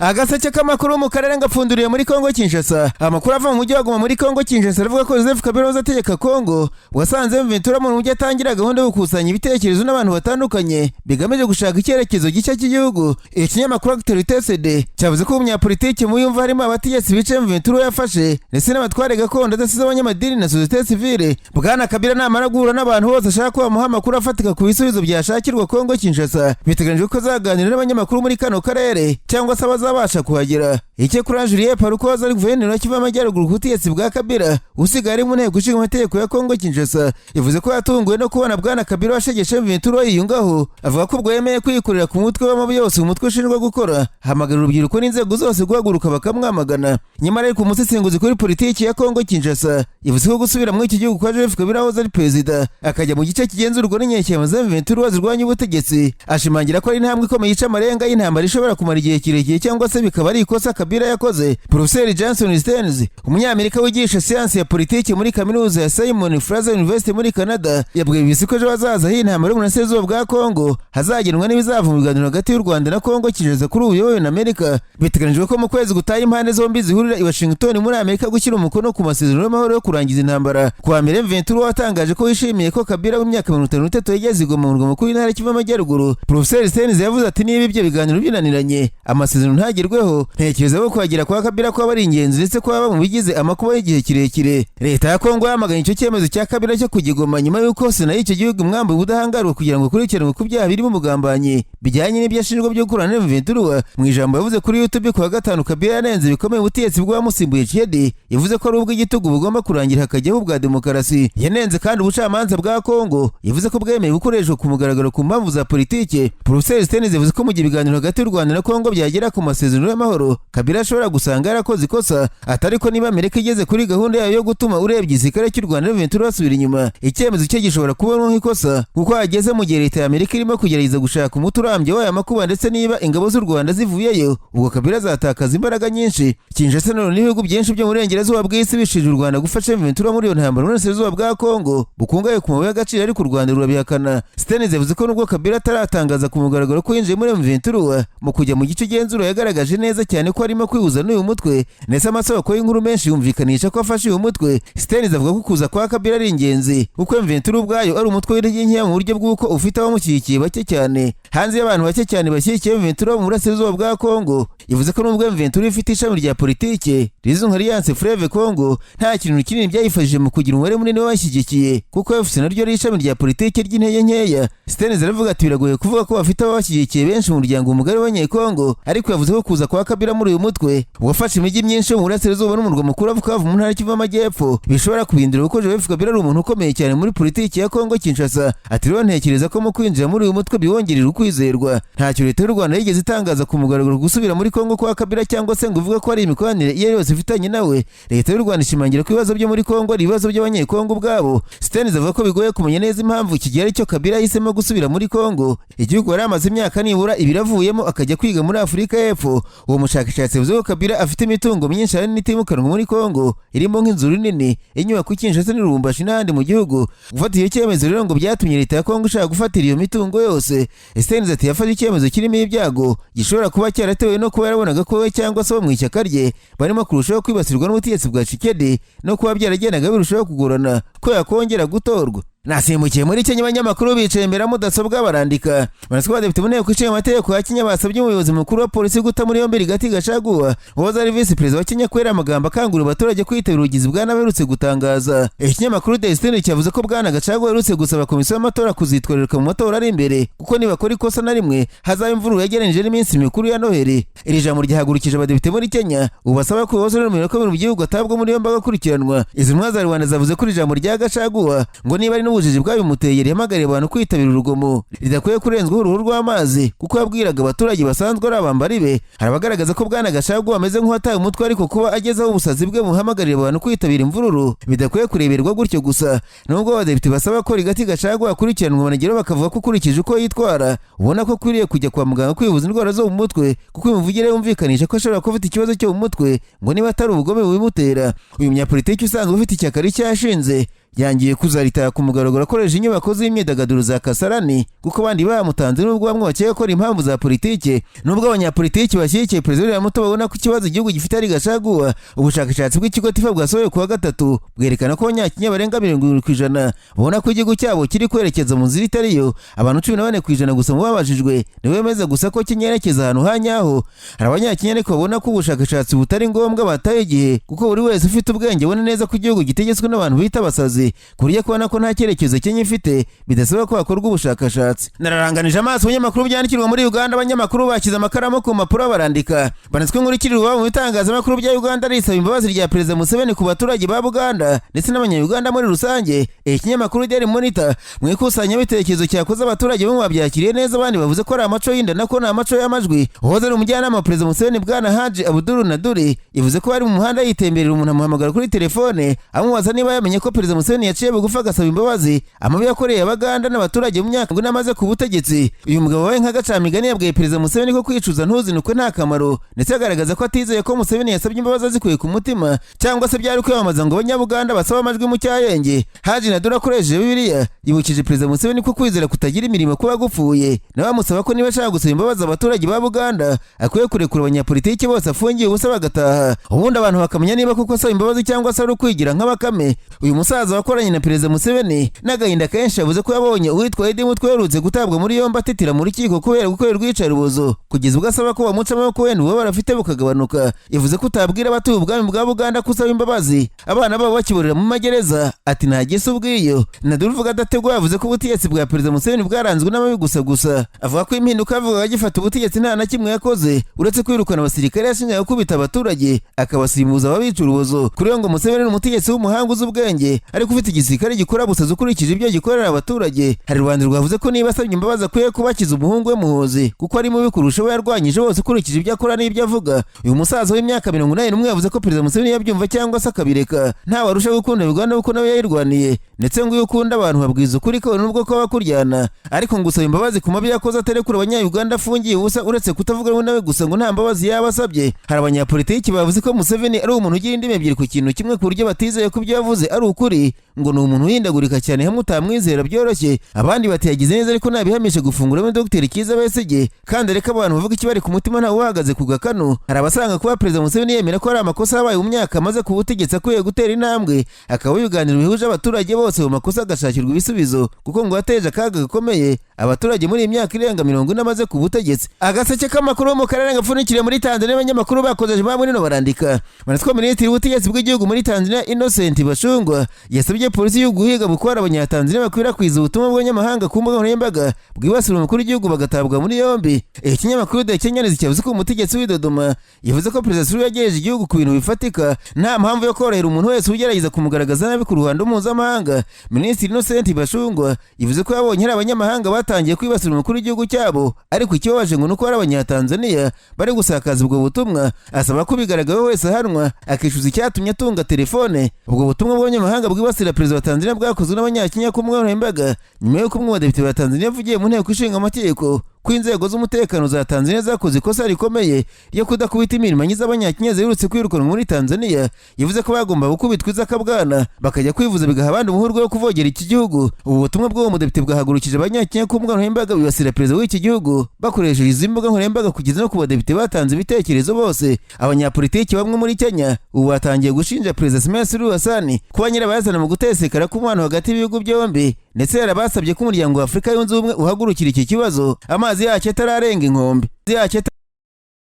Agaseke k'amakuru mu karere ngapfunduriye muri Kongo Kinshasa. Amakuru ava mu mujyi wa Goma muri Kongo Kinshasa aravuga ko Joseph Kabila wahoze ategeka Kongo wasanze M23 mu mujyi atangira gahunda yo gukusanya ibitekerezo n'abantu batandukanye bigamije gushaka icyerekezo gishya cy'igihugu. Ikinyamakuru Actualité CD cyavuze ko umunyapolitiki muyumva harimo abategetsi bice M23 yafashe, ndetse n'abatware gakondo adasize abanyamadini na société civile. Bwana Kabila namara guhura n'abantu bose ashaka ko bamuha amakuru afatika ku bisubizo byashakirwa Kongo Kinshasa, biteganyijwe ko azaganira n'abanyamakuru muri kano karere cyangwa se abazabasha kuhagera. Icyakora Julien Paluku wahoze ari guverineri wa Kivu y'Amajyaruguru ku butegetsi bwa Kabila, usigaye ari mu nteko ishinga amategeko ya Kongo Kinshasa, yavuze ko yatunguwe no kubona Bwana Kabila washegeshe M23 yiyungaho. Avuga ko ubwo yemeye kwikorera ku mutwe w'amabi yose umutwe ushinjwa gukora, hamagarira urubyiruko n'inzego zose guhaguruka bakamwamagana. Nyamara ariko umusesenguzi kuri politiki ya Kongo Kinshasa yavuze ko gusubira muri iki gihugu kwa Joseph Kabila wahoze ari perezida, akajya mu gice kigenzurwa n'inyeshyamba za M23 zirwanya ubutegetsi, ashimangira ko ari intambwe ikomeye ica amarenga y'intambara ishobora kumara igihe kirekire, cyangwa se bikaba ari ikosa Kabila yakoze. Profeseri Johnson Stearns, umunyamerika wigisha siyansi ya politiki muri kaminuza ya Simon Fraser University muri Canada, yabwiye BBC ko ejo hazaza h'intambara y'uburasirazuba bwa Kongo hazagenwa n'ibizava mu biganiro hagati y'u Rwanda na Kongo Kinshasa kuri ubu buyobowe na Amerika. Biteganyijwe ko mu kwezi gutaha impande zombi zihurira i Washington muri Amerika gushyira umukono ku masezerano y'amahoro yo kurangiza intambara. Kuwa mbere, M23 watangaje ko wishimiye ko Kabila w'imyaka 53 yageze i Goma, mu murwa mukuru w'intara Kivu y'Amajyaruguru. Profeseri Stearns yavuze ati: "Niba ibyo biganiro binaniranye, amasezerano ntagerweho, ntekereza ko kuhagera kwa Kabila kwaba ari ingenzi, ndetse kwaba mu bigize amakuba y'igihe kirekire." Leta ya Kongo yamaganye icyo cyemezo cya Kabila cyo kujya i Goma nyuma y'uko sena y'icyo gihugu imwambuye ubudahangarwa kugira ngo akurikiranwe ku byaha birimo umugambanyi bijyanye n'ibyo ashinjwa byo gukorana na M23. Mu ijambo yavuze kuri YouTube ku wa gatanu, Kabila yanenze bikomeye ubutegetsi bw'uwamusimbuye Tshisekedi, yavuze ko ari ubw'igitugu bugomba kurangira hakajyaho ubwa demokarasi. Yanenze kandi ubucamanza bwa Kongo, yavuze ko bwemeye gukoreshwa ku mugaragaro ku mpamvu za politike. Profeseri Stearns yavuze ko mu gihe ibiganiro hagati y'u Rwanda na Kongo byagera ku masezerano y'amahoro, Kabila ashobora gusanga yarakoze ikosa, atari ko niba Amerika igeze kuri gahunda yayo yo gutuma urebye igisirikare cy'u Rwanda na M23 basubira inyuma, icyemezo cye gishobora kubonwa nk'ikosa, kuko hageze mu gihe leta ya Amerika irimo kugerageza gushaka umuti urambye w'aya makuba, ndetse niba ingabo z'u Rwanda zivuyeyo, ubwo Kabila azatakaza imbaraga nyinshi. Kinshasa none n'ibihugu byinshi byo mu burengerazuba bw'isi bishinja u Rwanda gufasha M23 muri iyo ntambara mu burasirazuba bwa Kongo bukungahaye ku mabuye y'agaciro, ariko u Rwanda rurabihakana. Stearns yavuze ko nubwo Kabila ataratangaza ku mugaragaro ko yinjiye muri M23, mu kujya mu gice igenzura yagaragaje neza cyane ko arimo kwihuza n'uyu mutwe, ndetse amasoko y'inkuru menshi yumvikanisha ko afashe uyu mutwe. Stearns avuga ko kuza kwa Kabila ari ingenzi kuko M23 ubwayo ari umutwe w'intege nkeya mu buryo bw'uko ufite abamushyigikiye bake cyane, hanze y'abantu bake cyane bashyigikiye M23 mu burasirazuba bwa Kongo. Yavuze ko nubwo M23 ifite ishami rya politike rizwi nka Alliance Fleuve Congo, nta kintu kinini byayifashije mu kugira umubare munini w'abashyigikiye, kuko AFC naryo ari ishami rya politike ry'intege nkeya. Stearns aravuga ati: "Biragoye kuvuga ko bafite ababashyigikiye benshi mu muryango mugari w'Abanyekongo." Ariko yavuze ko kuza kwa Kabila muri uyu mutwe wafashe imijyi myinshi yo mu burasirazuba n'umurwa mukuru wa Bukavu mu ntara Kivu y'Amajyepfo bishobora kubihindura, kuko Joseph Kabila ari umuntu ukomeye cyane muri politiki ya Kongo Kinshasa. Ati: "Rero ntekereza ko mu kwinjira muri uyu mutwe biwongerera ukwizerwa." Ntacyo leta y'u Rwanda yigeze itangaza ku mugaragaro gusubira muri Kongo kwa Kabila, cyangwa se ngo ivuge ko hari imikoranire iyo ari yose ifitanye nawe. Leta y'u Rwanda ishimangira ko ibibazo byo muri Kongo ari ibibazo by'Abanyekongo ubwabo. Stearns avuga ko bigoye kumenya neza impamvu iki gihe aricyo Kabila yahisemo gusubira muri Kongo, igihugu yari amaze imyaka nibura 2 avuyemo akajya kwiga muri Afurika y'Epfo. Uwo mushakashatsi yavuze ko Kabila afite imitungo myinshi hari n'itimukanwa muri Kongo, irimo nk'inzu nini, inyubako i Kinshasa n'i Lubumbashi n'ahandi mu gihugu. Gufata iyo cyemezo rero ngo byatumye leta ya Kongo ishaka gufatira iyo mitungo yose. Stearns ati: "Yafashe icyemezo kirimo ibyago gishobora kuba cyaratewe no kuba yarabonaga ko we cyangwa se bo mu ishyaka rye barimo kurushaho kwibasirwa n'ubutegetsi bwa Tshisekedi, no kuba byaragendaga birushaho kugorana ko yakongera gutorwa." Nasimbukiye muri Kenya. Abanyamakuru bicaye imbere ya mudasobwa barandika, barasaba abadepite mu nteko ishinga amategeko ya Kenya basabye umuyobozi mukuru wa polisi guta muri yombi Rigathi Gachagua wahoze ari visi perezida wa Kenya kubera amagambo akangurira abaturage kwitabira ubugizi bwa nabi aherutse gutangaza. Ikinyamakuru The Standard cyavuze ko bwana Gachagua aherutse gusaba komisiyo y'amatora kuzitwararika mu matora ari imbere, kuko nibakora ikosa na rimwe hazaba imvururu yagereranyije n'iminsi mikuru ya Noheli. Iri jambo ryahagurukije abadepite muri Kenya, ubu basaba ko uwahoze ari mu gihugu atabwa muri yombi agakurikiranwa. Izi ntumwa za rubanda zavuze ko iri jambo rya Gachagua, ngo niba ari n'ubujiji bwabimuteye, rihamagariye abantu kwitabira urugomo, ridakwiye kurenzwaho uruhu rw'amazi, kuko yabwiraga abaturage basanzwe ari abambari be. Hari abagaragaza ko bwana Gachagua ameze nk'uwataye umutwe, ariko kuba agezeho ubusazi bwe buhamagarira abantu kwitabira imvururu bidakwiye kureberwa gutyo gusa. Nubwo abadepite basaba ko Rigathi Gachagua akurikiranwa, banageraho bakavuga ko ukurikije uko yitwara ubona ko akwiriye kujya kwa muganga kwivuza indwara zo mu mutwe, kuko imivugire yumvikanisha ko ashobora kuba afite ikibazo cyo mu mutwe, ngo niba atari ubugome bubimutera. Uyu munyapolitiki usanzwe ufite ishyaka rishya yashinze Yangiye kuzaritaha ku mugaragaro akoresha inyubako z'imyidagaduro za Kasarani, kuko abandi bamutanze, nubwo bamwe bakeka ko ari impamvu za politike. Nubwo abanyapolitiki bashyigikiye Perezida William Ruto babona ko ikibazo igihugu gifite ari Gachagua, ubushakashatsi bw'ikigo TIFA bwasohoye kuwa gatatu bwerekana ko Abanyakenya barenga 70% babona ko igihugu cyabo kiri kwerekeza mu nzira itariyo. Abantu 14% gusa mu babajijwe nibo bemeza gusa ko Kenya yerekeza ahantu ha nyaho. Hari Abanyakenya ariko babona ko ubushakashatsi butari ngombwa, bataye igihe, kuko buri wese ufite ubwenge abona neza ko igihugu gitegetswe n'abantu bita abasazi, ku buryo kubona ko nta cyerekezo Kenya ifite bidasaba ko hakorwa ubushakashatsi. Nararanganije amaso abanyamakuru byandikirwa muri Uganda. Abanyamakuru bashyize amakaramu ku mpapuro barandika, banditswe inkuru ikiri iwabo mu bitangazamakuru bya Uganda, risaba imbabazi rya Perezida Museveni ku baturage ba Buganda ndetse n'Abanyayuganda muri rusange. Ikinyamakuru Daily Monitor mu ikusanyabitekerezo cyakoze, abaturage bamwe babyakiriye neza, abandi bavuze ko ari amaco y'inda, nako ni amaco y'amajwi. Uwahoze ari umujyanama wa Perezida Museveni, Bwana Haji Abdul Naduri, yavuze ko ari mu muhanda yitemberera, umuntu amuhamagara kuri telefone amubaza niba yamenye ko Perezida Museveni yaciye bugufi agasaba imbabazi amabi yakoreye Abaganda n'abaturage mu myaka ngo amaze ku butegetsi. Uyu mugabo wabaye nk'agacamigani yabwiye Perezida Museveni ko kwicuza ntuzinukwe nta kamaro, ndetse agaragaza ko atizeye ko Museveni yasabye imbabazi azikuye ku mutima cyangwa se byari kwiyamamaza ngo Abanyabuganda basaba amajwi mu cyayenge. Haji Naduri akoresheje Bibiliya yibukije Perezida Museveni ko kwizera kutagira imirimo kuba gupfuye, nawe amusaba ko niba ashaka gusaba imbabazi abaturage ba Buganda akwiye kurekura abanyapolitiki bose afungiye ubusa bagataha, ubundi abantu bakamenya niba koko asaba imbabazi cyangwa se ari ukwigira nk'abakame. Uyu musaza wakoranye na Perezida Museveni n'agahinda kenshi yavuze ko yabonye uwitwa Eddie Mutwe uherutse gutabwa muri yombi atitira mu rukiko kubera gukorerwa iyicarubozo, kugeza ubwo asaba ko bamuca amaboko wenda ububabare afite bukagabanuka. Yavuze ko utabwira abatuye ubwami bwa Buganda ko usaba imbabazi abana babo bakiborera mu magereza, ati nta gisa ubwiyo. Naduri uvuga adategwa yavuze ko ubutegetsi bwa Perezida Museveni bwaranzwe n'amabi gusa gusa. Avuga ko impinduka yavugaga agifata ubutegetsi nta na kimwe yakoze uretse kwirukana abasirikare yashinjaga gukubita abaturage, akabasimbuza ababica urubozo. Kuri we ngo Museveni ni umutegetsi w'umuhanga uzi ubwenge, ariko ufite igisirikare gikora busazi ukurikije ibyo gikorera abaturage. Hari rubanda rwavuze ko niba asabye imbabazi akwiye kubakiza umuhungu we Muhozi, kuko ari mubi kurusha abo yarwanyije bose ukurikije ibyo akora n'ibyo avuga. Uyu musaza w'imyaka 81 yavuze ko Perezida Museveni yabyumva cyangwa se akabireka ntawe arusha gukunda Uganda kuko nawe yayirwaniye, ndetse ngo iyo ukunda abantu babwiza ukuri ko nubwo kuba bakuryana, ariko ngo usaba imbabazi ku mabi yakoze atarekura Abanyayuganda afungiye ubusa, uretse kutavuga rumwe nawe gusa, ngo nta mbabazi yaba asabye. Hari abanyapolitiki bavuze ko Museveni ari umuntu ugira indimi ebyiri ku kintu kimwe, ku buryo batizeye ko ibyo yavuze ari ukuri. Ngo ni umuntu uhindagurika cyane, hamwe utamwizera byoroshye. Abandi bati yagize neza, ariko nabihamishe gufunguramo Dr Kiza Besigye, kandi areka abantu bavuga ikibari ku mutima, ntawe uhagaze ku gakanu. Hari abasanga kuba Perezida Museveni yemera ko ari amakosa yabaye mu myaka amaze ku butegetsi, akwiye gutera intambwe akaba ibiganiro bihuje abaturage bose mu makosa agashakirwa ibisubizo, kuko ngo yateje akaga gakomeye abaturage muri iyi myaka irenga 40 amaze ku butegetsi. Agaseke k'amakuru mu karere gapfundikiriye muri Tanzania. Abanyamakuru bakoze nino barandika banatwa. Minisitiri w'ubutegetsi bw'igihugu muri Tanzania, Innocent Bashungwa, yasabye polisi y'igihugu guhiga bukwara Abanyatanzania bakwirakwiza ubutumwa bw'abanyamahanga ku mbuga nkoranyambaga bwibasira umukuru w'igihugu, bagatabwa muri yombi. Ikinyamakuru The Kenyan cyavuze ko umutegetsi w'i Dodoma yavuze ko Perezida Suluhu yagejeje igihugu ku bintu bifatika, nta mpamvu yo korohera umuntu wese ugerageza kumugaragaza nabi ku ruhando mpuzamahanga. Minisitiri Innocent Bashungwa yavuze ko yabonye hari abanyamahanga batangiye kwibasira umukuru w'igihugu cyabo, ariko ikibabaje ngo nuko hari Abanyatanzania bari gusakaza ubwo butumwa, asaba ko ubigaragawe wese ahanwa akishyuza icyatumye atunga telefone. Ubwo butumwa bw'abanyamahanga bwibasira perezida wa Tanzania bwakozwe n'Abanyakenya ku mbuga nkoranyambaga nyuma y'uko umwe mu badepite ba Tanzania avugiye mu nteko ishinga amategeko ko inzego z'umutekano za Tanzania zakoze ikosa rikomeye ryo kudakubita imirimo z'Abanyakenya ziherutse kwirukanwa muri Tanzania. Yavuze ko bagomba gukubitwa iz'akabwana bakajya kwivuza, bigaha abandi umuhurwe wo kuvogera iki gihugu. Ubu butumwa bw'uwo mudepite bwahagurukije Abanyakenya ku mbuga nkoranyambaga bibasira perezida w'iki gihugu bakoresheje izi mbuga nkoranyambaga, kugeza no ku badepite batanze ibitekerezo bose. Abanyapolitiki bamwe muri Kenya ubu batangiye gushinja Perezida Samia Suluhu Hassan kuba nyirabayazana mu gutesekara k'umubano hagati y'ibihugu byombi, ndetse yarabasabye ko Umuryango wa Afurika Yunze Ubumwe uhagurukira iki kibazo amazi yacyo atararenga inkombe yacyo.